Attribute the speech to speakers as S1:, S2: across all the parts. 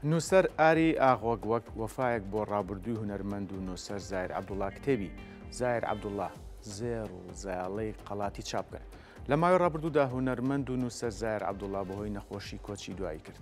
S1: نووسەر ئاری ئاغۆک وەک وەفایەک بۆ ڕابردووی هونەرمەند و نووسەر زاهیر عەبدوڵا کتێبی، زاهیر عەبدوڵا، زێڕ و زایەڵەی قەڵاتی چاپ کرد. لە ماوەی ڕابردوودا هونەرمەند و نووسەر زاهیر عەبدوڵا بەهۆی نەخۆشی کۆچی دوایی کرد.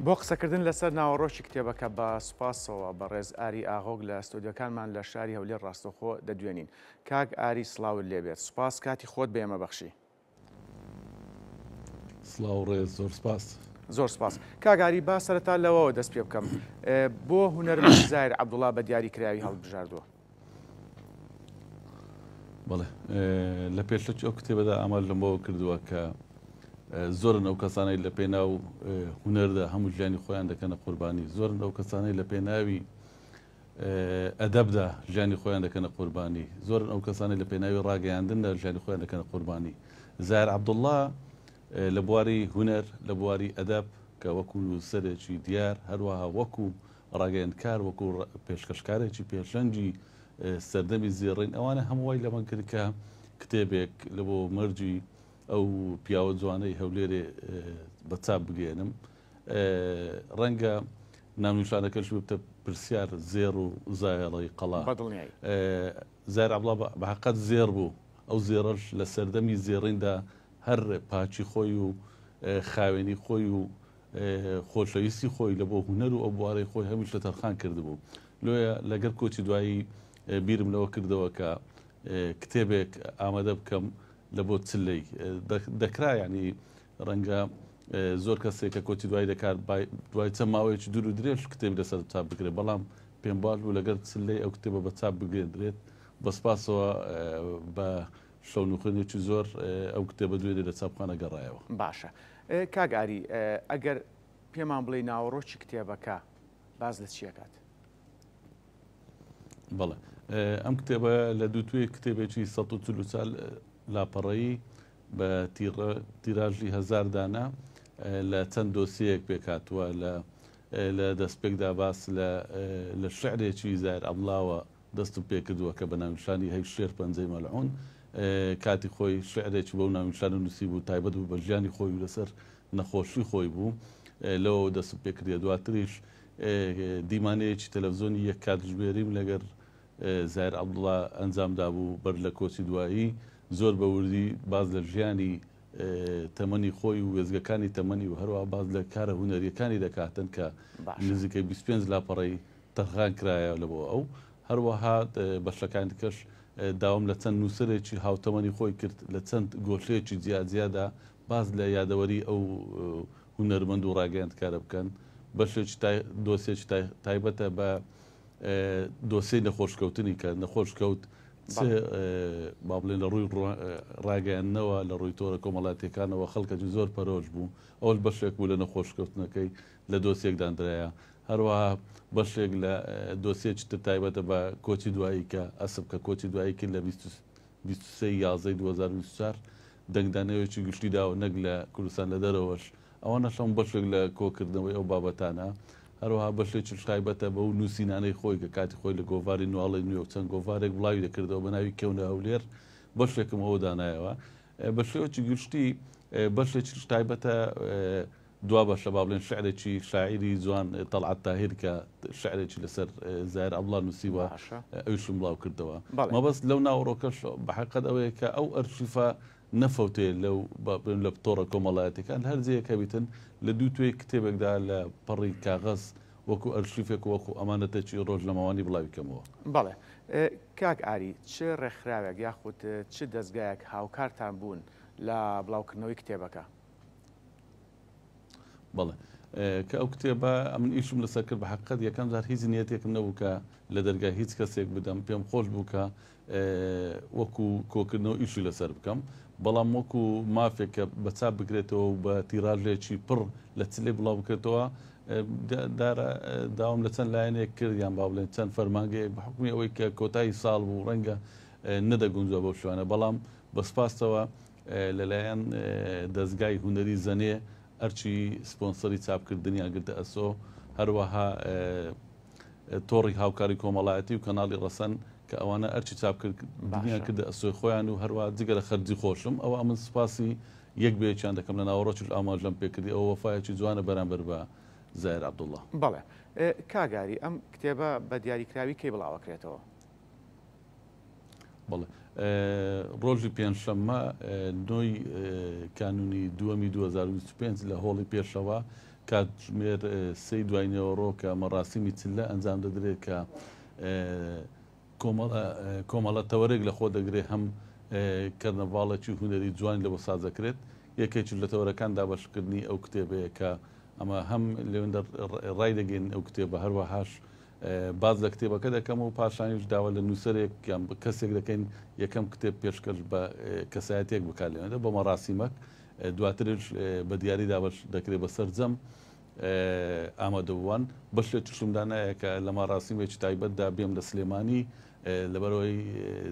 S1: بۆ قسەکردن لەسەر ناوەڕۆکی کتێبەکە بە سوپاسەوە بەڕێز ئاری ئاغۆک لە ستۆدیۆکانمان لە شاری هەولێر ڕاستەوخۆ دەدوێنین. کاک ئاری سڵاوت لێبێت. سوپاس کاتی خۆت بە ئێمە بەخشی.
S2: سڵاو و ڕێز زۆر سپاس.
S1: زۆر سپاس کاک ئاری با سەرەتا لەوەوە دەست پێ بکەم بۆ هونەرمەند زاهیر عەبدوڵا بە دیاری کراوی هەڵبژاردووە؟
S2: بەڵێ لە پێشەکی ئەو کتێبەدا ئاماژەم بەوە کردووە کە زۆرن ئەو کەسانەی لە پێناو هونەردا هەموو ژیانی خۆیان دەکەنە قوربانی زۆرن ئەو کەسانەی لە پێناوی ئەدەبدا ژیانی خۆیان دەکەنە قوربانی، زۆرن ئەو کەسانەی لە پێناوی ڕاگەیاندندا ژیانی خۆیان دەکەنە قوربانی. زاهیر عەبدوڵڵا لە بواری هونەر، لە بواری ئەدەب کە وەکو نووسەرێکی دیار، هەروەها وەکو ڕاگەیەندکار، وەکو پێشکەشکارێکی پێشەنگی سەردەمی زێڕین، ئەوانە هەموو وای لەمە کرد کە کتێبێک لە بۆ مەرگی ئەو پیاوە جوانەی هەولێرێ بە چاپ بگەیەنم. ڕەنگە ناونیشانەکەش ببتە پرسیار زێڕ و زایەڵەی قەڵا.
S1: بەدڵنیایی.
S2: زاهیر عەبدوڵا بە حەقەت زێڕ بوو، ئەو زێڕەش لە سەردەمی زێڕیندا هەر پاکی خۆی و خاوێنی خۆی و خۆشەویستی خۆی لە بۆ هونەر و ئەو بوارەی خۆی هەمیشە تەرخان کردبوو. لۆیە لەگەر کۆچی دوایی بیرم لەوە کردەوە کە کتێبێک ئامادە بکەم لە بۆ چلەی دەکرا یانی ڕەنگە زۆر کەسێک کە کۆچی دوای دەکات دوای چەند ماوەیەکی دوور و درێژ کتێب لەسەر چاپ بکرێت بەڵام پێم باش بوو لەگەر چلەی ئەو کتێبە بە چاپ بگەێندرێت بە سپاسەوە بە شەونوخوێنێکی زۆر ئەو کتێبە دوێنێ لە چاپخانە گەڕایەوە.
S1: باشە کاک ئاری ئەگەر پێمان بڵێی ناوەڕۆکی کتێبەکە باس لە چی ئەکات؟
S2: بەڵێ ئەم کتێبە لە دووتوێی کتێبێکی 144 لاپەڕەیی بە تیراژی هەزار دانە لە چەند دۆسیەیەک پێکهاتووە لە لە دەستپێکدا باس لە لە شعرێکی زاهیر عەبدوڵاوە دەستم پێکردووە کە بە ناونیشانی هەی شێر پەنجەی مەلعون کاتی خۆی شعرێکی بەو ناونیشانە نووسیبوو تایبەت بوو بە ژیانی خۆی و لەسەر نەخۆشی خۆی بوو لەوەوە دەستم پێکردە دواتریش دیمانەیەکی تەلەفزیۆنی یەک کاتژمێریم لەگەر زاهیر عەبدوڵا ئەنجام دابوو بەر لە کۆچی دوایی، زۆر بە وردی باس لە ژیانی تەمەنی خۆی و وێستگەکانی تەمەنی و هەروەها باس لە کارە هونەرییەکانی دەکاتن کە نزیکەی 25 لاپەڕەی تەرخان کرایە لە بۆ ئەو. هەروەها بەشەکانی دیکەش داوام لە چەند نووسەرێکی هاوتەمەنی خۆی کرد لە چەند گۆشەیەکی جیاجیادا باس لە یادەوەری ئەو هونەرمەند و ڕاگەیاندکارە بکەن. بەشێکی دۆسیەکی تایبەتە بە دۆسیەی نەخۆشکەوتنی کە نەخۆش کەوت چ با بڵێن لە ڕووی ڕاگەیاندنەوە لە ڕووی تۆرە کۆمەڵاتیەکانەوە خەڵکەکی زۆر پەرۆش بوو ئەوەش بەشێک بوو لە نەخۆشکەوتنەکەی لە دۆسیەک داندرایە هەروەها بەشێک لە دۆسیەکی تر تایبەتە بە کۆچی دوایی کە ئەسپ کە کۆچی دوایی کرد لە 23 یازدەی 2024 دەنگدانەوەیەکی گشتی داوە نەک لە کوردستان لە دەرەوەش ئەوانەش هەموو بەشێک لە کۆکردنەوەی ئەو بابەتانە، هەروەها بەشێکیش تایبەتە بەو نووسینانەی خۆی کە کاتی خۆی لە گۆڤاری نواڵەی نوێ و چەند گۆڤارێک بڵاوی دەکردەوە بە ناوی کەونە هەولێر بەشێکم ئەوە دانایەوە. بە شێوەکی گشتی بەشێکیش تایبەتە دوا بەشە با بڵێن شعرێکی شاعیری جوان تەڵعەت تاهیر کە شعرێکی لەسەر زاهیر عەبدوڵا نووسیوە ئەویشم بڵاو کردەوە. مەبەست لەو ناوەڕۆکەش بە حەقیقەت ئەوەیە کە ئەو ئەرشیفە نەفەوتێ لەو با بڵێم لە تۆڕە کۆمەڵایەتیەکان لە هەر جێیەک هەبیتن لە دوو توێی کتێبێکدا لە پەڕی کاغەز وەکو ئەرشیفێک و وەکو ئەمانەتێکی ڕۆژنامەوانی بڵاوی کەمەوە.
S1: بەڵێ کاک ئاری چ ڕێکخراوێک یاخود چ دەزگایەک هاوکارتان بوون لە بڵاوکردنەوەی کتێبەکە؟
S2: بەڵێ کە ئەو کتێبە ئەمن ئیشم لەسەر کرد بە حەقیقەت یەکەم جار هیچ نیەتێکم نەبوو کە لە دەرگای هیچ کەسێک بدەم پێم خۆش بوو کە وەکو کۆکردنەوە ئیشی لەسەر بکەم بەڵام وەکو مافێک کە بە چاپ بکرێتەوە و بە تیراژێکی پڕ لە چلێ بڵاو بکرێتەوە. دارە داوام لە چەند لایەنێک کرد یان با بڵێن چەند فەرمانگەیەک بە حکومی ئەوەی کە کۆتایی ساڵ بوو ڕەنگە نەدەگونجا بەو شوانە بەڵام بە سپاسەوە لەلایەن دەزگای هونەری زەنێ ئەرچی سپۆنسەری چاپکردنیان گرتە ئەسۆ هەروەها تۆڕی هاوکاری کۆمەڵایەتی و کەناڵی ڕەسەن کە ئەوانە ئەرچی چاپکردنیان کردە ئەسۆی خۆیان و هەروە جگە لە خەرجی خۆشم ئەوە ئەمن سپاسی یەک بە یەکیان دەکەم لە ناوەڕۆکیش ئاماژەم پێکردی ئەوە وەفایەکی جوانە بەرامبەر بە زاهیر عەبدوڵڵا.
S1: بەڵێ کاک ئاری ئەم کتێبە بە دیاریکراوی کەی بڵاوەکرێتەوە؟
S2: بەڵێ ڕۆژی پێنجشەممە نۆی کانونی دووەمی 2025 لە هۆڵی پێشەوە کاتژمێر سێی دوای نێوەڕۆ کە مەڕاسیمی چلە ئەنجام دەدرێت کە کۆمەڵە کۆمەڵە تەوەرێک لە خۆ دەگرێت هەم کەرنەڤاڵێکی هونەری جوانی لە بۆ ساز دەکرێت یەکێکیش لە تەوەرەکان دابەشکردنی ئەو کتێبەیە کە ئەمە هەم لێوەندە ڕایدەگەین ئەو کتێبە هەروەهاش باس لە کتێبەکە دەکەم و پاشانیش داوا لە نووسەرێک یان کەسێک دەکەین یەکەم کتێب پێشکەش بە کەسایەتێک بکات لێوەندە بە مەراسیمەک دواترش بە دیاری دابەش دەکرێت بە سەرجەم ئامادەبووان بەشێکیشم دانایە کە لە مەراسیمێکی تایبەتدا بێم لە سلێمانی لەبەرئەوەی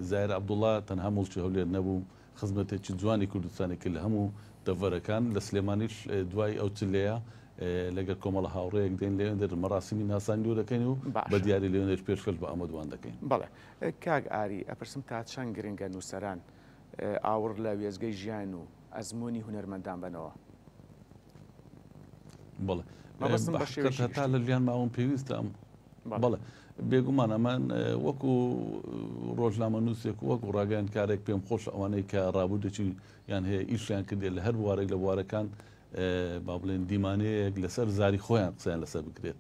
S2: زاهیر عەبدوڵا تەنها موڵکی هەولێر نەبوو خزمەتێکی جوانی کوردستانی کرد لە هەموو دەڤەرەکان لە سلێمانیش دوای ئەو چلەیە لەگەر کۆمەڵە هاوڕێیەک دێن لەوێندەر مەراسیمی ناسانی لۆ دەکەین و بە دیاری لەوێندەر پێشکەش بە ئامادوان دەکەین.
S1: بەڵێ کاک ئاری ئەپرسم تا چەند گرنگە نووسەران ئاوڕ لە وێستگەی ژیان و ئەزموونی هونەرمەندان بەنەوە؟
S2: بەڵێ مەبەستم بە شێوەیەکی هەتا لە ژیان ماوم پێویستە ئەم بەڵێ بێگومان ئەمان وەکو ڕۆژنامە نووسێک وەکو ڕاگەیان کارێک پێم خۆش ئەوانەی کە ڕابردێکی یان هەیە ئیشیان کردێت لە هەر بوارێک لە بوارەکان با بڵێن دیمانەیەک لەسەر زاری خۆیان قسەیان لەسەر بکرێت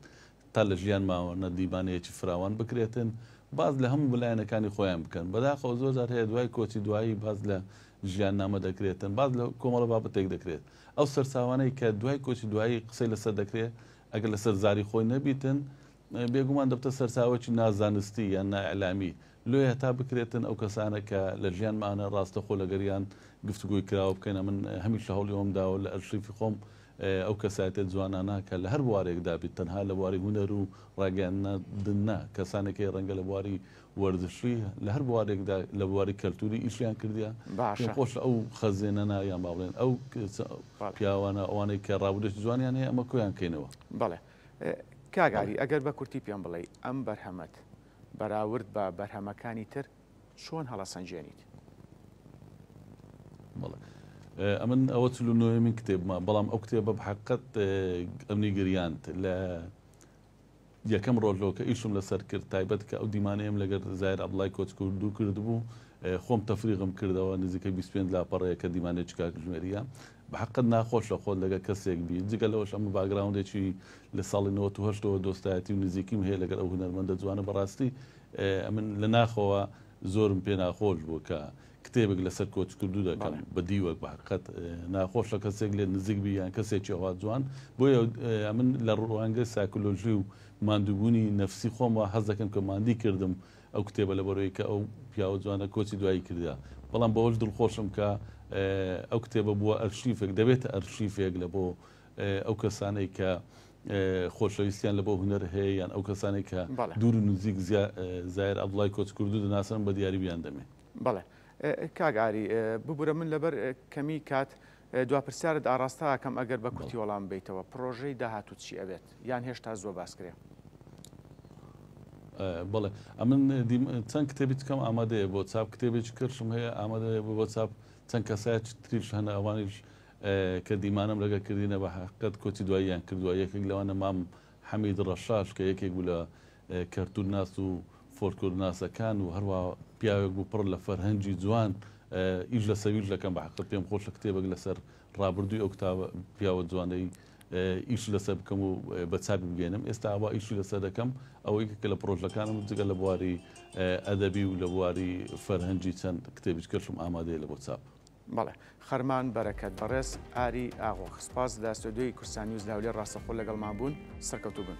S2: تا لە ژیان ماوە دیمانەیەکی فراوان بکرێتن باس لە هەموو لایەنەکانی خۆیان بکەن بەداخەوە زۆر جار هەیە دوای کۆچی دوایی باس لە ژیاننامە دەکرێتن باس لە کۆمەڵە بابەتێک دەکرێت ئەو سەرچاوانەی کە دوای کۆچی دوایی قسەی لەسەر دەکرێت ئەگەر لەسەر زاری خۆی نەبیتن بێگومان دەبتە سەرچاوەکی نازانستی یان نائیعلامی لۆیە هەتا بکرێتن ئەو کەسانە کە لە ژیانمانە ڕاستەخۆ لەگەریان گفتوگۆی کراوە بکەین ئەمن هەمیشە هەوڵی ئەوەم داوە لە ئەرشیفی خۆم ئەو کەسایەتیە جوانانە کە لە هەر بوارێکدا بیت تەنها لە بواری هونەر و ڕاگەیاندن نا کەسانێک هەیە ڕەنگە لە بواری وەرزشی لە هەر بوارێکدا لە بواری کەلتوری ئیشیان کردیە پێم
S1: باشە.
S2: خۆشە ئەو خەزێنەنا یان با بڵێن ئەو
S1: بەڵێ.
S2: پیاوانە ئەوانەی کە ڕابردووێکی جوانیان هەیە ئەمە کۆیان کەینەوە.
S1: بەڵێ کاک
S2: بەڵێ.
S1: ئاری ئەگەر بە کورتی پێم بڵێی ئەم بەرهەمەت بەراورد بە بەرهەمەکانی تر چۆن هەڵەسەنگێنیت؟
S2: بەڵێ ئەمن ئەوە 49مین کتێبمە بەڵام ئەو کتێبە بە حەقیقەت ئەمنی گریاند لە یەکەم ڕۆژەوە کە ئیشم لەسەر کرد تایبەت کە ئەو دیمانەیەم لەگەر زاهیر عەبدوڵای کۆچکردوو کردبوو خۆم تەفریغم کردەوە نزیکەی 25 لاپەڕەیە کە دیمانەیەکی کاکژمێریە بە حەقت ناخۆشە خۆت لەگەر کەسێک بی جگە لەوەش ئەمە background ێکی لە ساڵی 98 ەوە دۆستایەتی و نزیکیم هەیە لەگەر ئەو هونەرمەندە جوانە بەڕاستی ئەمن لە ناخەوە زۆرم پێ ناخۆش بوو کە کتێبێک لەسەر کۆچکردوو دەکەم بە دیوەک بە حەقیقەت ناخۆشە کەسێک لێت نزیک بی یان کەسێکی ئەوها جوان بۆیە ئەمن لە ڕوانگەی سایکۆلۆژی و ماندووبوونی نەفسی خۆمەوە حەز دەکەم کە ماندی کردم ئەو کتێبە لەبەرەوەی کە ئەو پیاوە جوانە کۆچی دوایی کردە بەڵام بەوەش دڵخۆشم کە ئەو کتێبە بووە ئەرشیفێک دەبێتە ئەرشیفێک لە بۆ ئەو کەسانەی کە خۆشەویستیان لە بۆ هونەر هەیە یان ئەو کەسانەی کە دوور و نزیک زاهیر عەبدوڵای کۆچکردوو دەناسن بە دیاری بیان دەمێ.
S1: بەڵێ کاک ئاری ببورە من لەبەر کەمی کات دوا پرسیارت ئاڕاستە ئەکەم ئەگەر بە کورتی وەڵام بەیتەوە پڕۆژەی داهاتوو چی ئەبێت یان هێشتا زووە باس کرێ؟
S2: بەڵێ ئەمن چەند کتێبی تکەم ئامادەیە بۆ چاپ کتێبێکی کرشم هەیە ئامادەیە بۆ چاپ چەند کەسایەتی تریش هەنە ئەوانیش کە دیمانەم لەگەڵ کردینە بە حەقیقەت کۆچی دواییان کردووە یەکێک لەوانە مام حەمید ڕەشاش کە یەکێک بوو لە کەلتورناس و فۆلکلۆرناسەکان و هەروەها پیاوێک بوو پڕ لە فەرهەنگی جوان ئیش لە سەویش دەکەم بە حەقیقەت پێم خۆشە کتێبێک لەسەر ڕابردووی ئەو کتابە پیاوە جوانەی ئیش لەسەر بکەم و بە چاپی بگەێنم ئێستا ئەوە ئیشی لەسەر دەکەم ئەوەی کە لە پرۆژەکانم جگە لە بواری ئەدەبی و لە بواری فەرهەنگی چەند کتێبی کەشم ئامادەیە لە بۆ چاپ.
S1: بەڵێ خەرمان بەرەکەت. بەڕێز ئاری ئاغۆخ سپاس لە ستۆدیۆی کوردستان نیوز لە هەولێر ڕاستەوخۆ لەگەڵمان بوون سەرکەوتوو بن.